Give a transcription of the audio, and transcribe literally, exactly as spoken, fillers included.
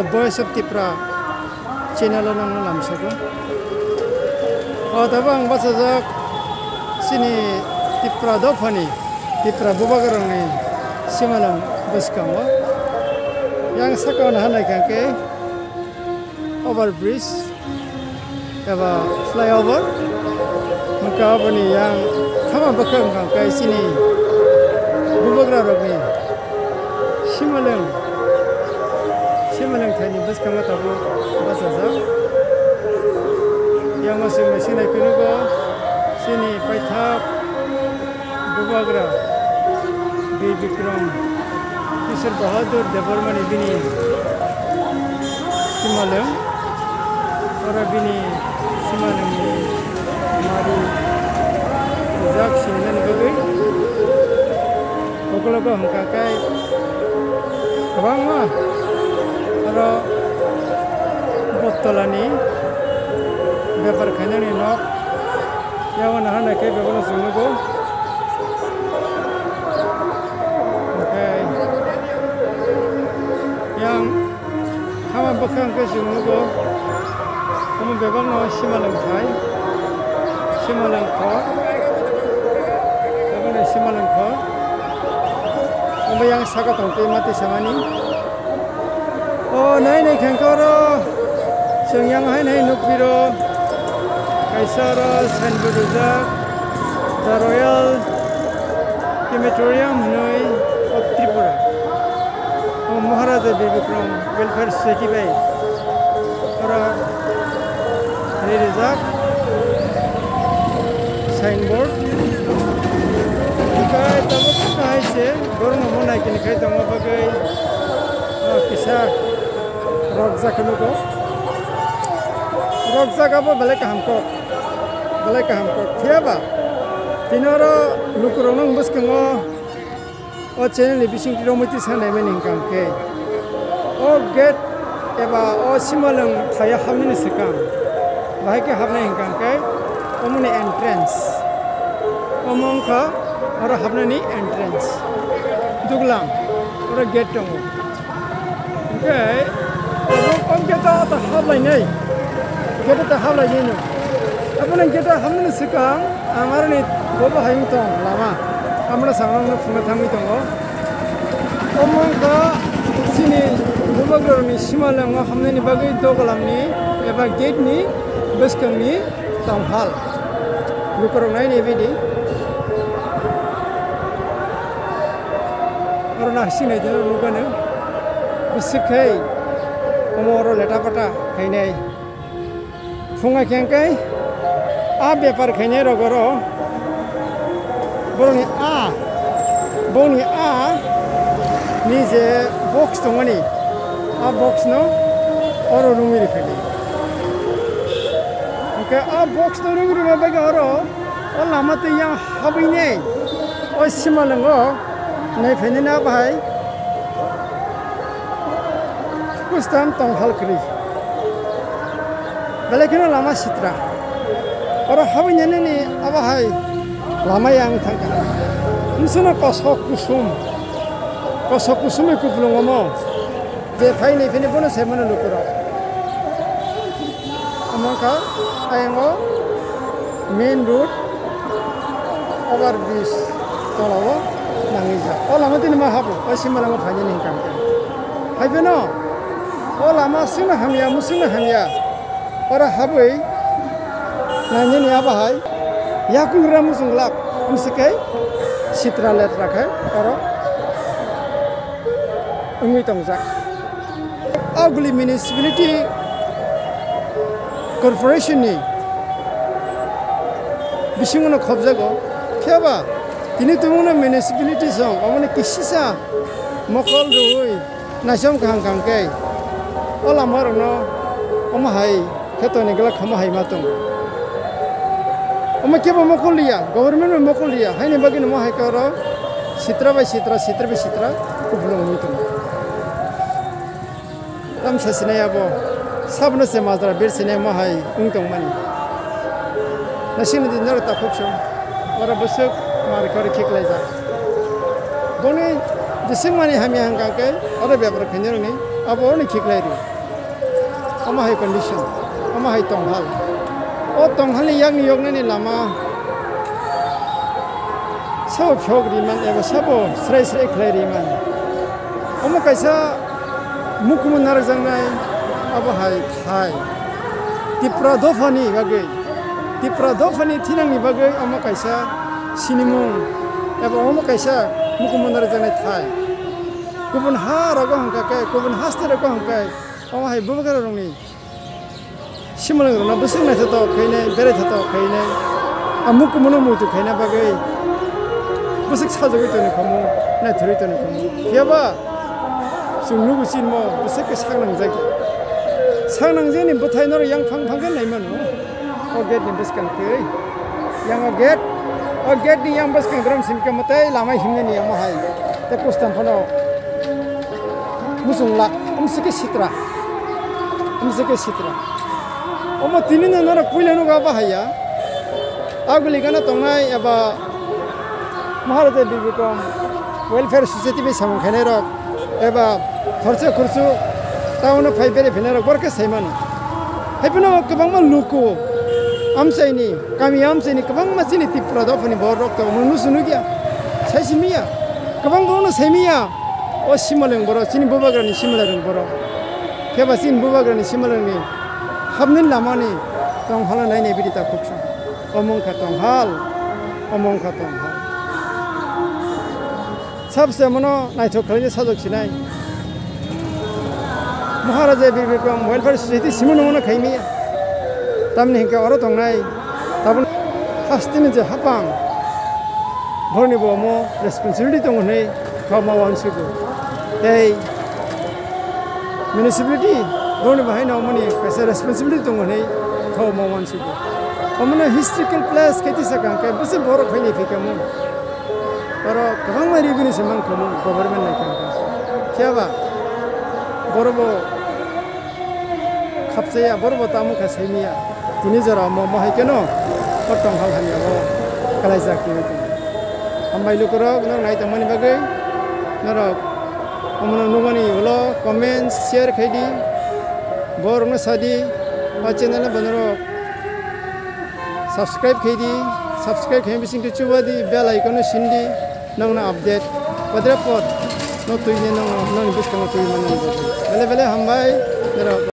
Voice of Tipra channel o nangno lamsogo. O tabuk ang bachajak chini Tipra dophani Tipra bubagrokni simalwng bwskango. Yang sakao naharnai kha khe over bridge eba flyover. Hwnkhe aboni yang khama bwkhak hwnkha khe chini bubagrarokni simalwng, simalwng thaini bwskango tabuk bachajak. Yang o chwng naising nai phai nugo chini paithak bubagra Bir Bikram Kishore Bahadur Debbarmani bini simalwng, oro bini simalwngni mari rijak sinani bagwi. Ukologo hwnkha khe kwbangma oro botolani bepar khainani nok. Yang o naharnai khe bebakno chwng nugo. Hwnkhe yang khama bwkhak hwnkhe chwng nugo. Omo bebakno simalwng thai, simalwng khor, bebakno simalwng khor. Omo yang saka tong tei mati samani. O nai nai khe oro chwng yang hai nai nukphiro kaisa oro signboard rijak, The Royal Crematorium hwnwi of Tripura. O Maharaja Bir Bikram Welfare Society bai oro rijak signboard. Hwnkhe tabuk hai se borokno naikhe khai tongma bagwi o kisa rokjak khe nugo. Rokjak abo belai kaham kok, belai kaham kok. Phiya ba tini oro lukurokno bwskango o channel ni bisingtwi romwi tisa naimani hwnkha khe o gate eba o simalwng thaio habnani swkang bahai khe habnai hwnkha khe omoni entrance. Omo wngkha oro habnani entrance. Duglam oro gate tongo. Hwnkhe tabuk o gate o ta hablainai, gate o ta hablainai no. Aboni gate o habnani swkang ang aroni bobo hai wng tong lama. Amra sangrokno phunukna thangwi tongo. Omo wngkha chini bubagrarokni simalwngo habnani bagwi dogolamni eba gate ni bwskangni tonghal. Lukurok nainai bini. Oro naising nai di, oro nukgano. Bwswk khe omo oro leta pata khainai. Phunga khe hwnkhe a bepar khainai rok oro borokni a, bongni a ni je box tongmani, a box no oro rwngwi rwkhainai. Hwnkhe a box no rwngwi rwma bagwi oro o lama twi yang habwinai o simalwngo nai phainani a bahai. Kustam tong hal kwrwi. Belai kheno lama sitra. Oro habwi nani abo hai lama yang thangkha. Bwswkno kosok kusum. Kosok kusumwi kupulung omo. Je phaini phini bono sai mano lukurok. Omo wngkha ayang o main road, over bridge tola o nangwi jak. O lama tini ma habo, o simalwng o phainani hwnkha hwnkhe. Hai phano o lama swngno hamya, muswkno hamya. Oro habwi nainani abo hai yakung ra muchung glak, bwswk khe sitra letra khe oro wngwi tongjak. Aguli Municipality Corporation ni bisingo no khobjago. Phiya ba tini tumungno municipality song, omo ni kisisa mokol rwui naisom kaham kaham khe o lama rokno omo hai khe toni glak khamo hai ma tong. Omo kebo mokol liya, government bai mokol liya, haini bagwi no mo hai khe oro sitra bai sitra, sitra bai sitra kupulung wngwi tongo. Tamsa sinai abo, sabono se majra bir sinai mo hai wng tongmani. Nasingni din jora takhuk song, oro bwswk mar khe oro khiklaijak. Boni Bisingmani hamya hwnkha khe oro bebra khainai rokni abo oni khiklai rw. Omo hai condition, omo hai tonghal. O tonghalni yakni yoknani lama sabo phiyok riman eba sabo srai srai khlai riman. Omo kaisa mukumu narwkjaknai abo hai thai. Tipra dophani bagwi, Tipra dophani thinangni bagwi omo kaisa sinimung eba omo kaisa mukumu narwkjaknai thai. Kubun ha rogo hwnkha khe, kubun haste rogo hwnkha khe, omo hai bubagra rokni simalwng rokno bwswk naithotok khainai, beraithotok khainai, a mukumu no muitu khaina bagwi bwswk sajagwi toni khamu, naithorwi toni khamu. Phiyaba chwng nugo chinmo bwswk khe sak nangjak ya. Sak nangjak ni bwthai norok yang phang phang khe nai mano. O gate ni bwskang twi. Yang o gate, o gate ni yang bwskang drum sin khe mwtai lama himnani yang hai. Te kustam phano muchung lak, umsike sitra. Umsike sitra. Omo tini no norok puila nugo bahai ya. Aguli gana tongnai eba Maharaja Bir Bikram Welfare Society bai samung khainai rok eba khorsa khorsu town o phai bere phinai rok borok khe sai mano. Hai phano kwbangma luku amchaini, kami amchaini kwbangma chini Tripura dophani borok rok tongo, musu nukya, sai simi ya. Kwbang borok no sai miya. O simalwng borok, chini bubagrani simalwng borok. Khe ba chini bubagrani simalwngni hapnani lamani tonghala nainai bidi ta khuksa. Omo wngkha tonghal, omo wngkha tonghal. Sabse mono naithok khlaina sajwk sinai. Maharaja Bir Bikram Welfare Society simi no mono khaimya. Tamni hinkhe oro tongnai tabuk hasteni je hapang borokni bo omo responsibility tongo hinwi khauma uansugo. Tei municipality borokni bo haino omoni kaisa responsibility tongo hinwi khauma uansugo. Omono historical place khe tisa kang khe bwswk borok phaini phikhamu. Oro kwbangma revenue se mankhamu government naikha. Phiya ba borok bo khapchaya, borok bo tamo kha saimaya. Tini jora omo, omo hai kheno o tonghal hamya o kalaijak hinwi tong. Hambai lukurok norok nai tongmani bagwi norok omono nukmani ulo comment, share khai di, borokno sa di, o channel no bo norok subscribe khai di, subscribe khai bising twi chuba di, bell icon no sin di, nokno update podre pod no twi nokno nokni bwskango twi mano. Bele bele hambai norok.